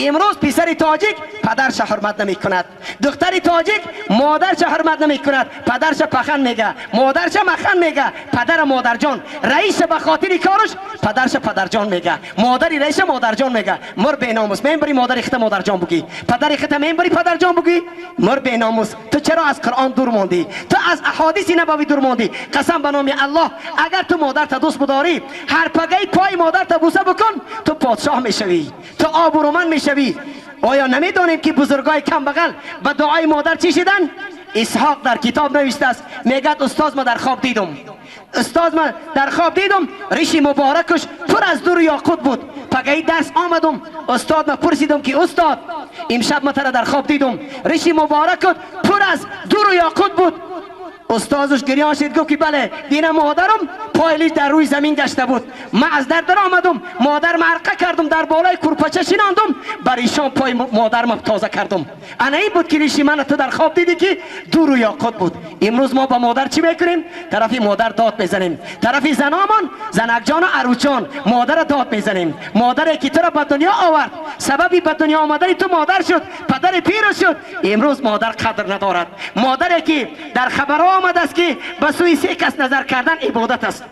Имрӯз писари тоҷик падарша ҳурмат намекунад, духтари тоҷик модарша ҳурмат намекунад, падарша пахан мега, модарша махан мега, падара модарҷон, раиса ба хотири кораш падарша падарҷон мега, модари раиса модарҷон мега. Мур беномус, мембари модари хита модарҷон бугӣ, падари хита мембари падарҷон бугӣ. Мур беномус, ту чаро аз Қуръон дур мондӣ? Ту аз аҳодиси набавӣ дур мондӣ. Қасам ба номи Аллоҳ, агар ту модарта дӯст бидорӣ, ҳар пагаи пои модарта бӯса бикун, ту подшоҳ мешавӣ, ту обрӯманд мешавӣ. Оё намедонем, ки бузургои камбағал ба дуои модар чӣ шиданд? Исҳоқ дар китоб навиштааст, мегӯяд: «Устоз, ма дар хоб дидум, устоз, ма дар хоб дидум, риши муборакаш пур аз дуру ёқут буд. Пагаи дарс омадум, устод ма пурсидум, ки устод, имшаб ма тара дар хоб дидум, риши муборакат пур аз дуру ёқут буд». Устозаш гирён шид, гуфт, ки бале, дина модарам пойлиш дар рӯи замин гашта буд, ман аз дар омадум, модар арқа кардум, дар болои курпача шинондум, бар ишон пои модарам тоза кардум. Ана ин буд, ки риши мана ту дар хоб дидӣ, ки дуру ёқут буд. Имрӯз мо ба модар чӣ мекунем? Тарафи модар дод мезанем, тарафи заномон, занакҷону арӯчон, модара дод мезанем. Модаре ки туро ба дунё овард, сабаби ба дунё омадани ту модар шуд, падари пиру шуд. Имрӯз модар қадр надорад. Модаре ки дар хабарҳо омадааст, ки ба сӯи се кас назар кардан ибодат аст.